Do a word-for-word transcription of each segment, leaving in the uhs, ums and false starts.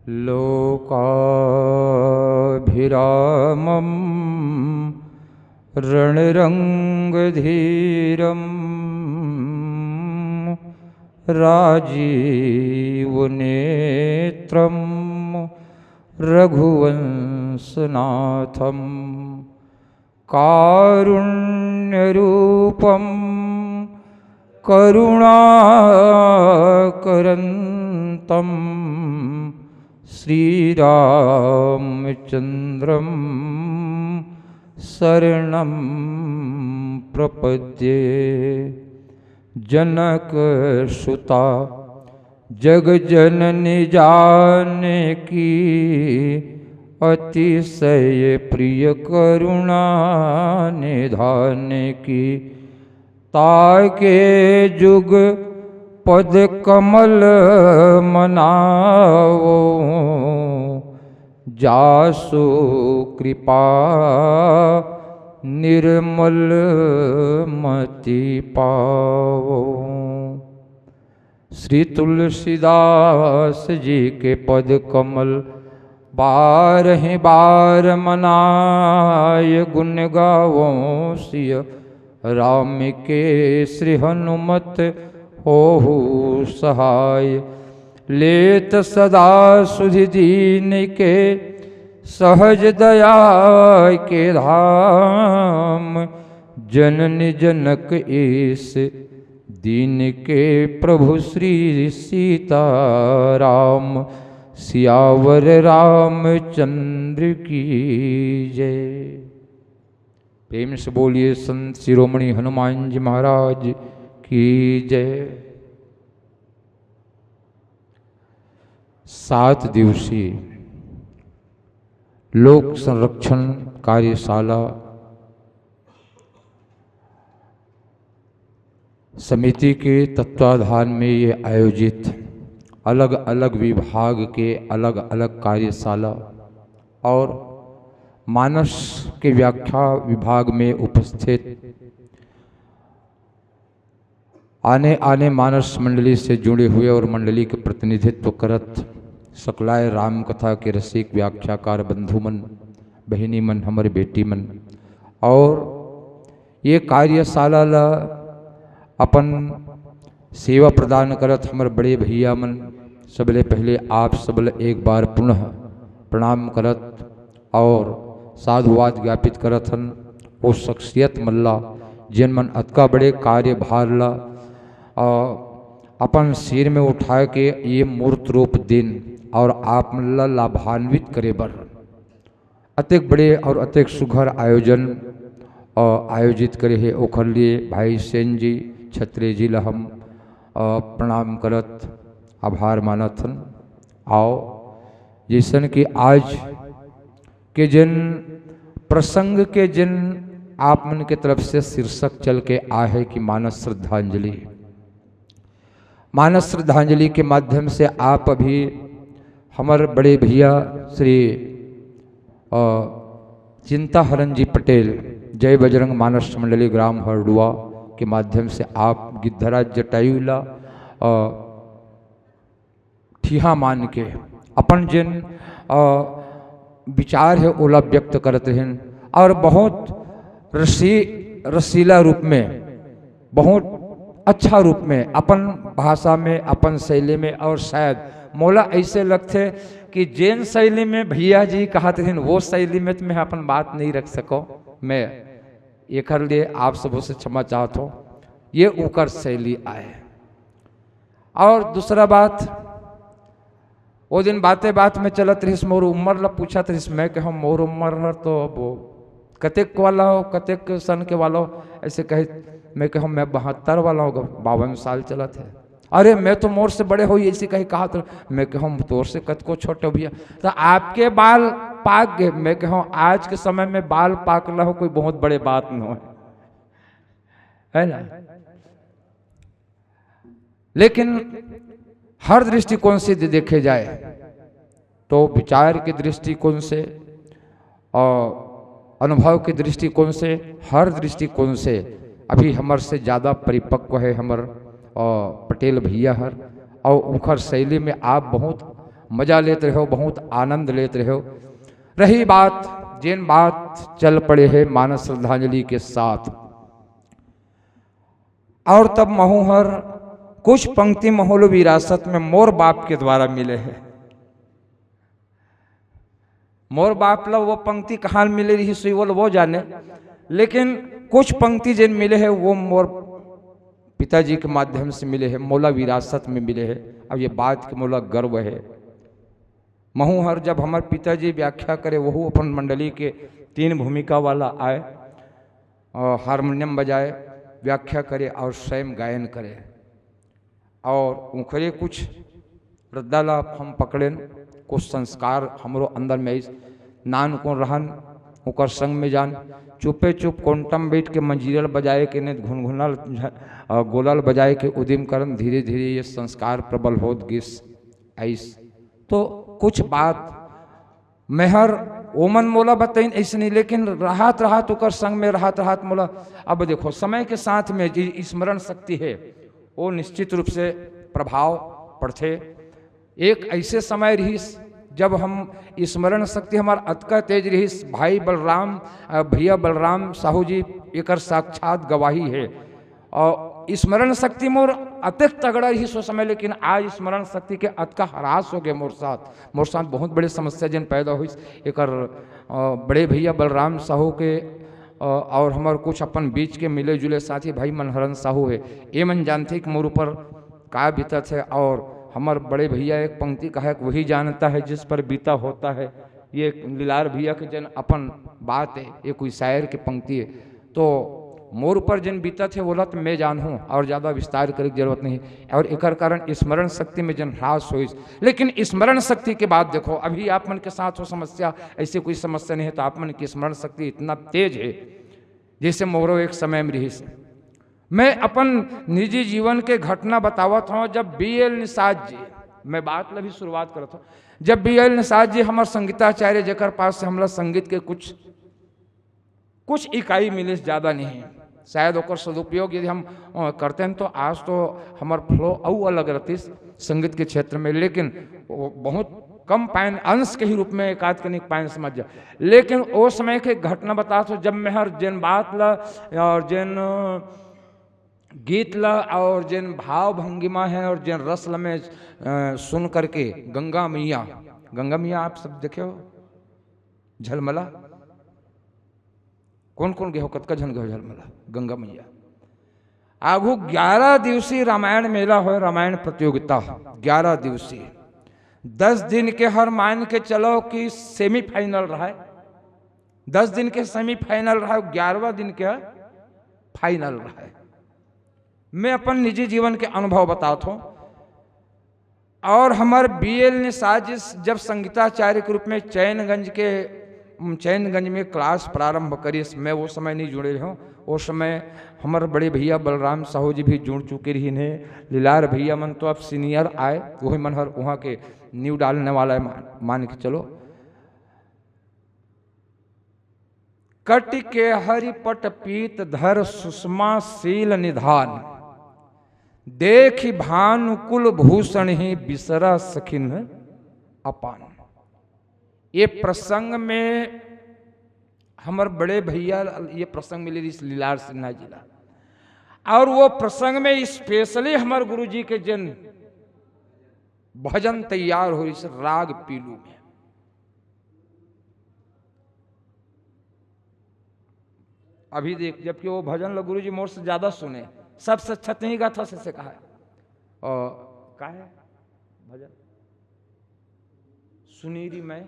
लोकाभिरामं रणरङ्गधीरं राजीवनेत्रं रघुवंशनाथं कारुण्यरूपं करुणाकरन्तं श्रीरामचन्द्रं शरणं प्रपद्ये। जनकसुता जग जननी जानकी अतिशय प्रिय करुणा निधानकी। ताके जुग पद कमल मनावो, जासु कृपा निर्मल मति पावो। श्री तुलसीदास जी के पद कमल बारह बार मनाय, गुण गावो सिय राम के श्री हनुमत होहु सहाय। लेत सदा सुधि दीन के सहज दया के धाम, जननी जनक ईस दीन के प्रभु श्री सीताराम। सियावर रामचंद्र की जय। प्रेम से बोलिए संत शिरोमणि हनुमान जी महाराज की जय। सात दिवसीय लोक संरक्षण कार्यशाला समिति के तत्वाधान में ये आयोजित अलग-अलग विभाग के अलग-अलग कार्यशाला और मानस के व्याख्या विभाग में उपस्थित आने आने मानस मंडली से जुड़े हुए और मंडली के प्रतिनिधित्व करत सकलाय राम कथा के रसिक व्याख्याकार बंधु मन, बहिनी मन, हमर बेटी मन, और ये कार्यशाला ला अपन सेवा प्रदान करत हमर बड़े भैया मन, सबले पहले आप सबले एक बार पुनः प्रणाम करत और साधुवाद ज्ञापित करत हन। वो शख्सियत मन ला, जेन मन अतका बड़े कार्यभार ला, अ, अपन सिर में उठा के ये मूर्त रूप दिन और आप मन ला लाभान्वित करे बर अतेक बड़े और अतेक सुघर आयोजन, अ, आयोजित करे हे, ओखर लिए भाई सेन जी, छत्रे जी ला हम, अ, प्रणाम करत आभार मानत हन। आओ, जैसन कि आज के जिन प्रसंग के जिन आप मन के तरफ से शीर्षक चल के आए है कि मानस श्रद्धांजलि, मानस श्रद्धांजलि के माध्यम से आप अभी हमर बड़े भैया श्री, अ, चिंताहरण जी पटेल, जय बजरंग मानस मंडली ग्राम हरडुआ के माध्यम से आप गिद्धराज जटायु ला, अ, ठिहा मान के अपन जिन, अ, विचार है ओला व्यक्त करत रहिन और बहुत रसी-, रसीला रूप में, बहुत अच्छा रूप में अपन भाषा में, अपन शैली में, और शायद मोला ऐसे लगथे कि जेन शैली में भैया जी कहत रहिन वो शैली में तो मैं अपन बात नहीं रख सको। मैं एकर लिए आप सबों से क्षमा चाहत हूँ, ये ओकर शैली आए। और दूसरा बात, वो दिन बाते बात में चलत रहिस, मोर उम्र ला पूछत रहिस। मैं कहूँ मोर उम्र हर तो अब कतेक वाला हो, कतेक सन के वाला हो, ऐसे कहे। मैं कहूँ मैं बहत्तर वाला हूँ, बावन साल चलत है। अरे मैं तो मोर से बड़े हो, ऐसे कहे कहा तो मैं कहूँ तोर से कतको छोटे भैया। तो आपके बाल पाक गए। मैं कहूँ आज के समय में बाल पाकला हो कोई बहुत बड़े बात न हो, है ना? लेकिन हर दृष्टिकोण से यदि देखे जाए तो विचार के दृष्टिकोण से और अनुभव के दृष्टिकोण से, हर दृष्टिकोण से अभी हमर से ज़्यादा परिपक्व है हमर, अ, पटेल भैया हर। और उनकर शैली में आप बहुत मजा लेत रहो, बहुत आनंद लेत रहो। रही बात, जेन बात चल पड़े हे मानस श्रद्धांजलि के साथ, और तब महू हर कुछ पंक्ति महू ल विरासत में मोर बाप के द्वारा मिले हे। मोर बाप ला वो पंक्ति कहाँ मिले रही, सुई वो, वो जाने, लेकिन कुछ पंक्ति जेन मिले हे, वो मोर पिताजी के माध्यम से मिले हे, मोला विरासत में मिले हे। अब ये बात के मोला गर्व हे। महू हर जब हमर पिताजी व्याख्या करे, वहू अपन मंडली के तीन भूमिका वाला आए, और हारमोनियम बजाए, व्याख्या करे और स्वयं गायन करे। और उनकरे कुछ रद्दा ला हम पकड़ेन, कुछ संस्कार हमरो अंदर में आइस। नान कोन रहन, ओकर संग में जान, चुपे चुप कोंटम बैठ के मंजीरल बजाए के, नहीं घुनघुनल झ-, अ, गोलल बजाए के उदिम करन। धीरे धीरे ये संस्कार प्रबल होत गिस आइस। तो कुछ बात मेहर ओमन मोला बताइन ऐसे नहीं, लेकिन रहत रहत ओकर संग में रहत रहत मोला, अब देखो, समय के साथ में जे स्मरण शक्ति हे, वो निश्चित रूप से प्रभाव पड़थे। एक ऐसे समय रहिस, जब हम स्मरण शक्ति हमार अतका तेज रहिस, भाई बलराम, अ, भैया बलराम साहू जी एकर साक्षात गवाही हे। और स्मरण शक्ति मोर अतेक तगड़ा रहिस ओ समय, लेकिन आज स्मरण शक्ति के अतका ह्रास हो गए मोर साथ। मोर साथ बहुत बड़े समस्या जेन पैदा होइस, एकर, अ, बड़े भैया बलराम साहू के, अ, और हमर कुछ अपन बीच के मिले जुले साथी भाई मनहरन साहू हे, ये मन जानथे कि मोर ऊपर का बीतत हे। और हमर बड़े भैया एक पंक्ति कहा है कि वही जानता है जिस पर बीता होता है। ये लीलार भैया के जेन अपन बात हे, ये कोई शायर के पंक्ति हे। तो मोर ऊपर जेन बीतत हे, वोला तो मैं जानहूँ, और ज़्यादा विस्तार करे के जरूरत नहीं। और एकर कारण स्मरण शक्ति में जेन ह्रास होइस, लेकिन स्मरण शक्ति के बाद देखो, अभी आप मन के साथ वो समस्या, ऐसी कोई समस्या नहीं है, तो आप मन की स्मरण शक्ति इतना तेज हे, जैसे मोरो एक समय में रहिस। मैं अपन निजी जीवन के घटना बतावत हूँ। जब बी एल निषाद जी, मैं बात ला भी शुरुआत करत हूँ, जब बी एल निषाद जी हमर संगीताचार्य, जेकर पास से हमला संगीत के कुछ कुछ इकाई मिलिस, ज़्यादा नहीं। शायद ओकर सदुपयोग यदि हम, अ, करते हैं तो आज तो हमर flow अउ अलग रहतिस संगीत के क्षेत्र में, लेकिन वो बहुत कम पाएन, अंश के ही रूप में एकाध कनिक पाएन समझ जा। लेकिन ओ समय के घटना बतात हूँ, जब मैं हर जेन बात ला और जेन, अ, गीत ला और जेन भाव भंगिमा है और जेन रस ला मैं, अ, सुन करके गंगा मैया, गंगा मैया आप सब देखे हो? झलमला। कौन कौन गए हो, कतका झन गए हो झलमला? गंगा मैया। आगू ग्यारह दिवसीय रामायण मेला होय, रामायण प्रतियोगिता ग्यारह दिवसीय। दस दिन के हर मान के चलो कि सेमीफाइनल रहा है, दस दिन के सेमीफाइनल रहा है, ग्यारहवा दिन के फाइनल रहा है। मैं अपन निजी जीवन के अनुभव बतात हूँ। और हमर बी एल निषाद जी जब संगीताचार्य के रूप में चैनगंज के, उम, चैनगंज में क्लास प्रारंभ करिस, मैं वो समय नहीं जुड़े रहूँ। वो समय हमर बड़े भैया बलराम साहू जी भी जुड़ चुके रहिन हे। लीलार भैया मन तो अब सीनियर आए, वही मन हर वहाँ के नींव डालने वाला है, मान, मान के चलो। कटि के हरिपट पीत धर सुषमा शील निधान। देखि भानु कुल भूषणहि बिसरा सखिन्ह अपान। ये प्रसंग में हमर बड़े भैया, ये प्रसंग मिले रिहिस लीलार सिन्हा जी ला। और वो प्रसंग में specially हमर गुरुजी के जेन भजन तैयार होइस राग पीलू में। अभी देख, जबकि वो भजन ल गुरुजी मोर से ज्यादा सुने, सबसे अच्छा तिही गाथा से, से कहा है। और का है भजन? सुनीरी मैं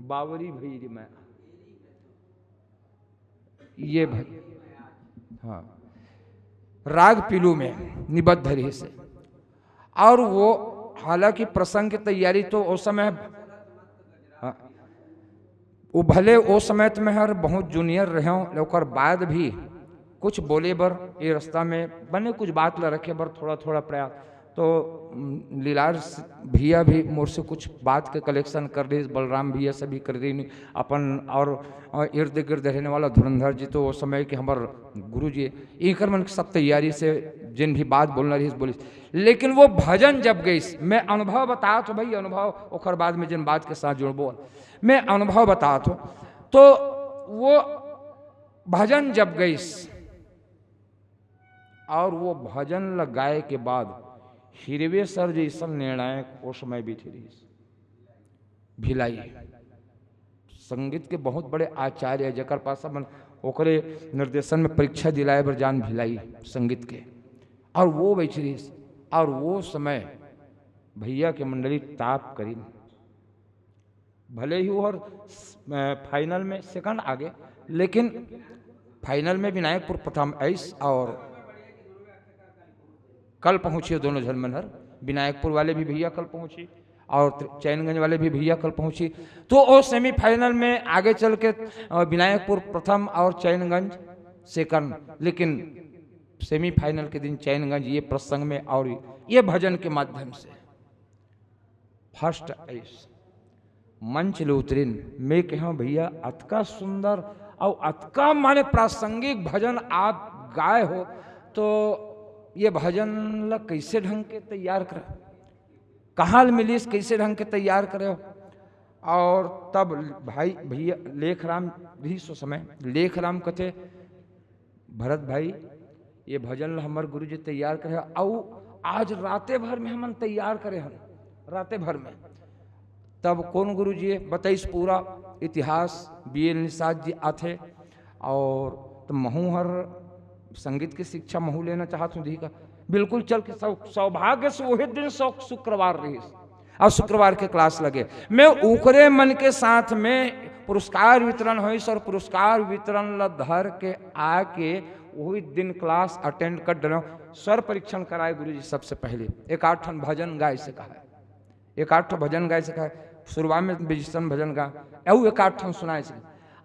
बावरी भई री मैं। ये भाई, हाँ, राग पीलू में निबद्ध रहिस हे। और वो, हालांकि प्रसंग की तैयारी तो उस समय, हाँ, वो भले उस समय तो मैं हर बहुत जूनियर रहे हूँ, ओकर बाद भी कुछ बोले बर, ये रास्ता में बने कुछ बात ला रखे बर थोड़ा थोड़ा प्रयास। तो, उम, लीलार स-, भैया भी मोर से कुछ बात के कलेक्शन कर रहिस, बलराम भैया से भी कर रहिस, अपन और, और इर्द गिर्द रहने वाला धुरंधर जी, तो वो समय के हमर गुरु जी, इकर मन के सब तैयारी से जिन भी बात बोलना रहिस, बोलिस। लेकिन वो भजन जब गइस, मैं अनुभव बतात हूँ भाई, अनुभव, ओकर बाद में जिन बात के साथ जुड़बो, मैं अनुभव बतात हूँ। तो वो भजन जब गइस, और वो भजन ल गाए के बाद हिरवे सर जइसन निर्णायक ओ समय भी रहिस, भिलाई। संगीत के बहुत बड़े आचार्य, जेकर पास अपन ओकरे निर्देशन में परीक्षा दिलाए बर जान भिलाई संगीत के, और वो बइठे रहिस, और वो समय भैया के मंडली टॉप करिन। भले ही वो हर, अ, फाइनल में सेकंड आगे, लेकिन फाइनल में विनायकपुर प्रथम आइस, और कल पहुँची दोनों झन मन हर, विनायकपुर वाले भी भैया कल पहुँची और त्र-, चैनगंज वाले भी भैया कल पहुँची। तो वो सेमीफाइनल में आगे चल के, अ, विनायकपुर प्रथम और चैनगंज सेकंड, लेकिन सेमीफाइनल के दिन चैनगंज ये प्रसंग में और ये भजन के माध्यम से फर्स्ट आइस, मंच ले उतरिन। मैं कहेंव, "भैया, अतका सुंदर और अतका माने प्रासंगिक भजन आप गाए हो, तो ये भजन ला कैसे ढंग के तैयार करे, कहाँ ले मिलिस, कैसे ढंग के तैयार करे हो?" और तब भाई भैया लेखराम रहिस ओ समय, लेखराम कथे, "भरत भाई, ये भजन ला हमर गुरुजी तैयार करे हन, अउ आज राते भर में हमन तैयार करे हन, राते भर में।" तब कोन गुरुजी बताइस पूरा इतिहास, बी एल निषाद जी आथे, और तो महूँ हर संगीत की शिक्षा महूँ लेना चाहत हूँ, जी का बिल्कुल चल के सौ-, सौभाग्य से वही दिन सौ-, शुक्रवार रहिस। और शुक्रवार के क्लास लगे। मैं ओकरे मन के साथ में पुरस्कार वितरण होइस और पुरस्कार वितरण ल धर के आके वही दिन क्लास अटेंड कर डरेंव। स्वर परीक्षण कराए गुरुजी सबसे पहले। एक आध ठन भजन गाए से कहा, एक आध ठो भजन गाए से कहा, शुरुआत में विजिशन भजन गा, अउ एक आध ठन सुनाए से,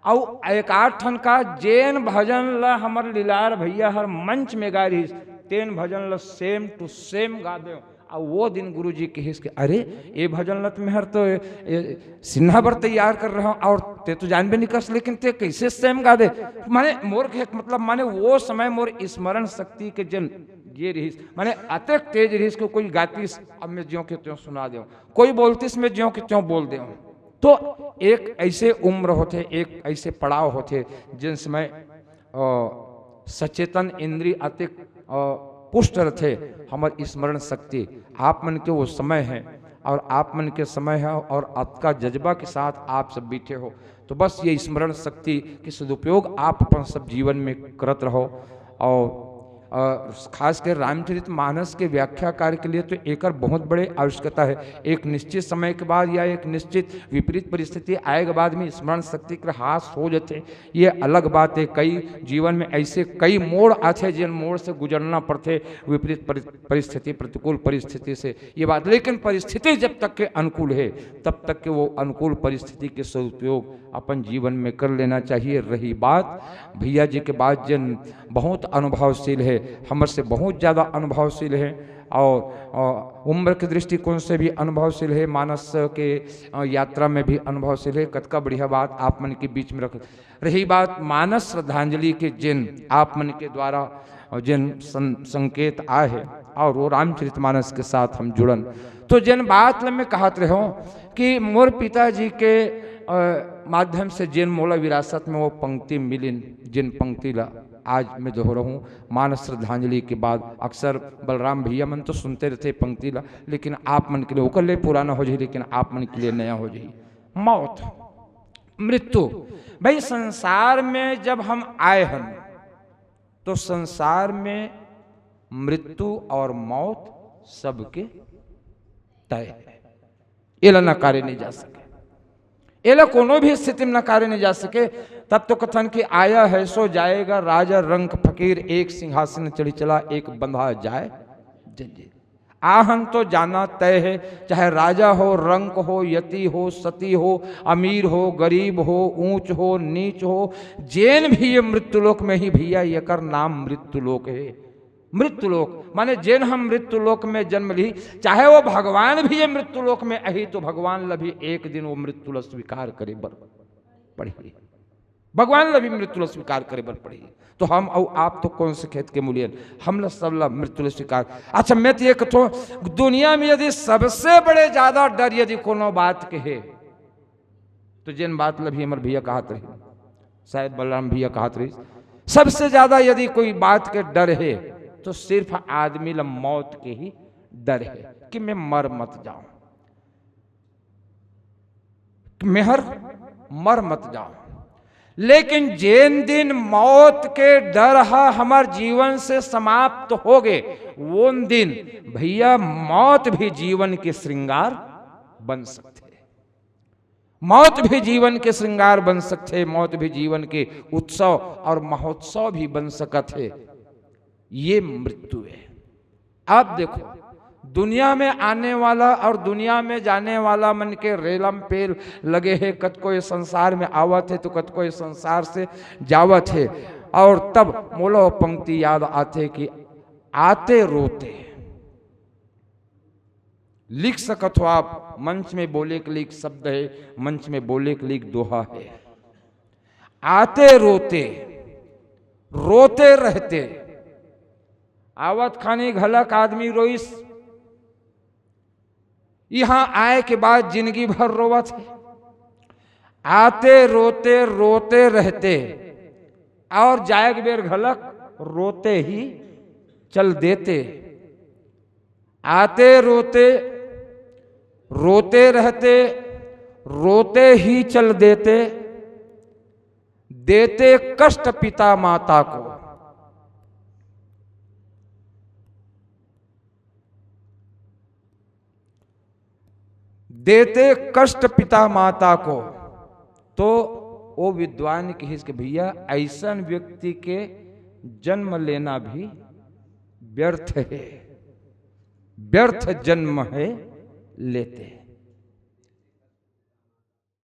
अउ एक आध ठन का जेन भजन ल हमर लीलार भैया हर मंच में गाए रहिस, तेन भजन ल same to same गा देंव। अउ वो दिन गुरुजी कहिस कि, "अरे, ये भजन ल त मैं हर तो, ए, ए, सिन्हा बर तैयार करे रहेंव, और ते तो जानबे नहीं करस, लेकिन ते कैसे same गा दे?" माने मोर के मतलब, माने वो समय मोर स्मरण शक्ति के जन ये रहिस, माने अतेक तेज रहिस कि कोई गातिस, अब मैं ज्यों के त्यों सुना देंव, कोई बोलतिस, मैं ज्यों के त्यों बोल देंव। तो एक ऐसे उम्र होथे, एक ऐसे पड़ाव होथे, जिन समय, अ, सचेतन इंद्री अतेक, अ, पुष्ट रथे, हमर स्मरण शक्ति। आप मन के वो समय है और आप मन के समय है और आपका जज्बा के साथ आप सब बैठे हो, तो बस ये स्मरण शक्ति के सदुपयोग आप अपन सब जीवन में करत रहो। और, अ, खास कर रामचरित मानस के व्याख्याकार के लिए तो एकर बहुत बड़े आवश्यकता है। एक निश्चित समय के बाद या एक निश्चित विपरीत परिस्थिति आए के बाद में स्मरण शक्ति के ह्रास हो जाथे, ये अलग बात है। कई जीवन में ऐसे कई मोड़ आथे, जिन मोड़ से गुजरना पड़थे, विपरीत परि-, परिस्थिति, प्रतिकूल परिस्थिति से, ये बात। लेकिन परिस्थिति जब तक के अनुकूल है, तब तक के वो अनुकूल परिस्थिति के सदुपयोग अपन जीवन में कर लेना चाहिए। रही बात भैया जी के बात, जिन बहुत अनुभवशील है, हमर से बहुत ज़्यादा अनुभवशील है और, अ, उम्र के दृष्टिकोण से भी अनुभवशील है, मानस के, अ, यात्रा में भी अनुभवशील है। कतका बढ़िया बात आप मन के बीच में रख। रही बात मानस श्रद्धांजलि के, जिन आप मन के द्वारा, अ, जिन सं-, संकेत आए है और वो रामचरितमानस के साथ हम जुड़न, तो जिन बात ल मैं कहत रहे हूँ कि मोर पिताजी के, अ, माध्यम से जिन मोला विरासत में वो पंक्ति मिलिन, जिन पंक्ति ला आज मैं दोहराहूँ, मानस श्रद्धांजलि के बाद अक्सर बलराम भैया मन तो सुनते रहते पंक्ति ला, लेकिन आप मन के लिए ओकर ले पुराना हो जाही, लेकिन आप मन के लिए नया हो जाही। मौत, मृत्यु। भाई, संसार में जब हम आए हन, तो संसार में मृत्यु और मौत सबके तय है। एला नकारे नहीं जा सके, एला कोनो भी स्थिति में नकारे नहीं जा सके। तब तो कथन कि आया है सो जाएगा, राजा रंक फकीर एक सिंहासन चढ़ी चला, एक बंधा जाए जंजीर। आहन तो जाना तय है, चाहे राजा हो, रंक हो, यति हो, सती हो, अमीर हो, गरीब हो, ऊंच हो, नीच हो, जेन भी ये मृत्युलोक में ही भैया, एकर नाम मृत्युलोक है। मृत्यु लोक माने जेन हम मृत्यु लोक में जन्म ली, चाहे वो भगवान भी ये मृत्यु लोक में अही, तो भगवान ला भी एक दिन वो मृत्यु ला स्वीकार करे बर पड़ही। भगवान ला भी मृत्यु ला स्वीकार करे बर पड़ही। तो हम अउ आप तो कौन से खेत के मूलियन, हम ला सब ला मृत्यु ला स्वीकार। अच्छा, मैं तो ये कथो, दुनिया में यदि सबसे बड़े ज्यादा डर यदि कोनो बात के हे, तो जेन बात ला भी हमर भैया कहत रही, शायद बलराम भैया कहत रही, सबसे ज्यादा यदि कोई बात के डर हे, तो सिर्फ आदमी ला मौत के ही डर हे कि मैं मर मत जाऊं, मेहर मर मत जाऊं। लेकिन जेन दिन मौत के डर हा हमर जीवन से समाप्त हो गए, वोन दिन भैया मौत भी जीवन के श्रृंगार बन सकथे। मौत भी जीवन के श्रृंगार बन सकथे, मौत भी जीवन के उत्सव और महोत्सव भी बन सकत हे। ये मृत्यु है। आप देखो, दुनिया में आने वाला और दुनिया में जाने वाला मन के रेलम पेल लगे हे। कतको ये संसार में आवत हे तो कतको ये संसार से जावत हे। और तब मोला वो पंक्ति याद आथे कि आते रोते लिख सकत हो आप, मंच में बोले के लिए एक शब्द है, मंच में बोले के लिए एक दोहा है। आते रोते, रोते रहते, आवत खानी घलक आदमी रोइस, यहां आए के बाद जिंदगी भर रोवत है। आते रोते, रोते रहते और जाए के बेर घलक रोते ही चल देते। आते रोते, रोते रहते, रोते ही चल देते, देते कष्ट पिता माता को, देते कष्ट पिता माता को। तो वो विद्वान कहिस कि भैया, ऐसन व्यक्ति के जन्म लेना भी व्यर्थ है, व्यर्थ जन्म है लेते।